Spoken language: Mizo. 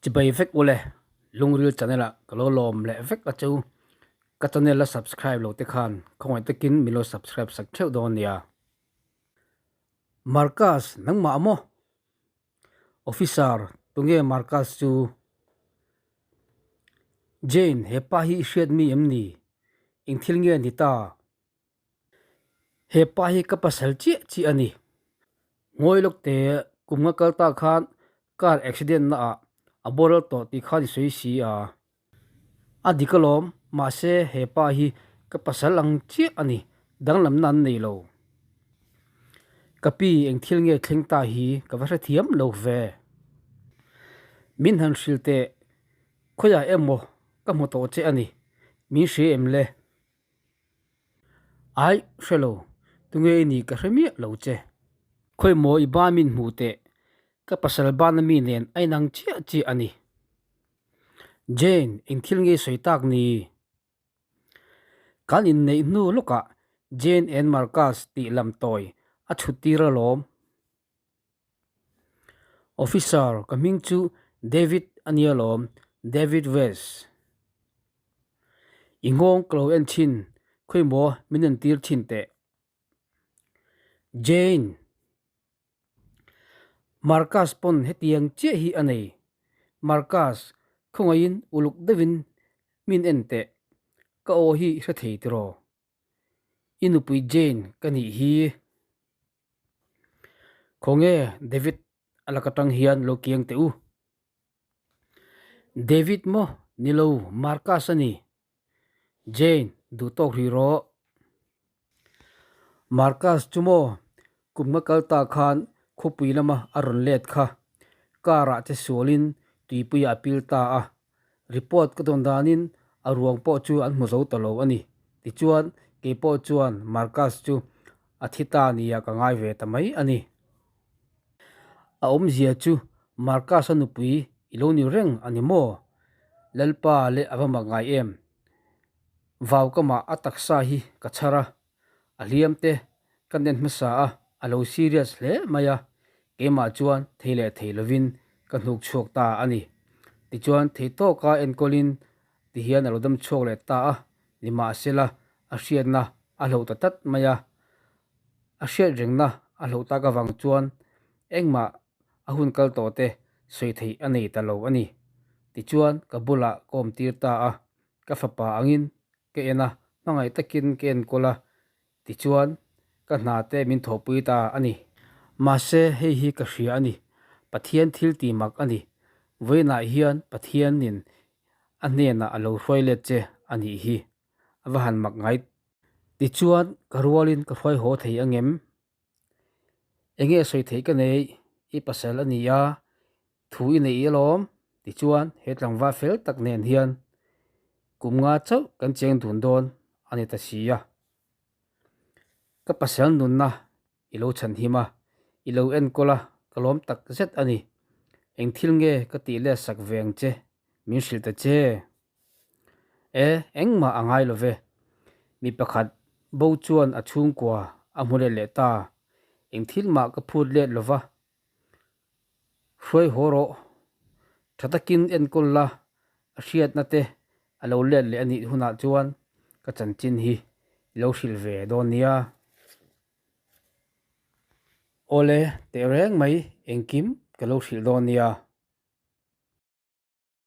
Chibai vek ule Lungril channel ah ka lo lawm leh vek a chu ka channel la subscribe lo te khan khawngaih takin min lo subscribe sak theuh dawn nia. Marcus nangmah maw? Officer tunge Marcus chu? Jane hepa hi i hriat mi em ni? Eng thil nge ni ta? He pa hi ka pasal chiah chiah a ni. Ngawi lawk te kum nga kal ta khan car accident na ah a boral tawh tih khan i sawi si a. A dik alawm, mahse he pa hi ka pasal ang chiah a ni, danglamna an nei lo. Ka pi eng thil nge thleng ta hi ka va hrethiam lo ve. Min han hrilh teh, khawiah emaw ka hmu tawh che a ni, min hria em le? Aih, hre lo. Tunge i nih ka hre miah lo che. Khawimaw i ba min hmuh teh, ka pasal bana mi nen a inang chiah chiah a ni. Jane, eng thil nge sawi tak ni? Kan inneih hnu lawkah Jane and Marcus tih lam tawi a chhut tir alawm. Officer, ka hming chu David a nia lawm, David West. I nghawng ka lo en thin, khawimaw min en tir thin teh. Jane, Marcus pawn hetiang chiah hi a nei. Marcus, khawngaihin uluk deuhin min en teh, ka aw hi i hre thei tiraw? I nupui Jane ka nih hi. Khawnge David a lak atang hian lo kiang teh u. David maw ni lo Marcus a ni. Jane duh tawk hrih rawh. Marcus chu maw kum nga kal ta khan khawpui lama a rawn let kha. Car ah che sualin tuipuiah a pil ta a. Report ka dawn danin a ruang pawh chu an hmu zo ta lo a ni. Tichuan, kei pawh chuan Marcus chu a thi ta nia ka ngai ve ta mai a ni. A awmzia chu Marcus-a nupui i lo ni reng a ni maw? Lalpa leh a va mak ngai em? Vau kamah a taksa hi ka chhar a, A hliam te ka nen hmasa a, a lo serious hle mai a, keimah chuan thei leh thei lovin ka hnuk chhuak ta a ni. Tichuan thei tawka enkawlin tihian a lo dam chhuak leh ta a, nimahsela a hriatna a hloh ta tlat mai a. A hriat rengna a hloh tak avang chuan engmah a hun kal tawh te sawi theih a nei ta lo a ni. Tichuan ka bulah ka awmtir ta a, ka fapa angin ka en a, hmangaih takin ka enkawl a, tichuan ka hna te min thawhpui ta a ni. Mahse hei hi ka hria a ni, Pathian thil tih mak a ni. Vawiinah hian Pathianin a hnenah a lo hruai let che a nih hi, a va han mak ngai. Tichuan ka rualin ka hruai haw thei angem? Enge sawi theih ka nei, i pasal a ni a, thu i neih alawm tichuan he tlangval fel tak nen hian kum nga chauh kan cheng dun dawn a ni ta si a. Ka pasal nunna i lo chhan him a, i lo enkawl a, ka lawm tak zet a ni. Eng thil nge ka tih let sak ve ang che, min hrilh ta che. E, engmah a ngai lo ve. Mi pakhat bo chuan a chhungkua a hmu let leh ta. Eng thil mah ka phut let lo va. Hruai haw rawh. Tha takin enkawl la, a hriatna te a lo let leh a nih hunah chuan ka chanchin hi i lo hrilh ve dawn nia. Awle, teh reng mai engkim ka lo hrilh dawn nia.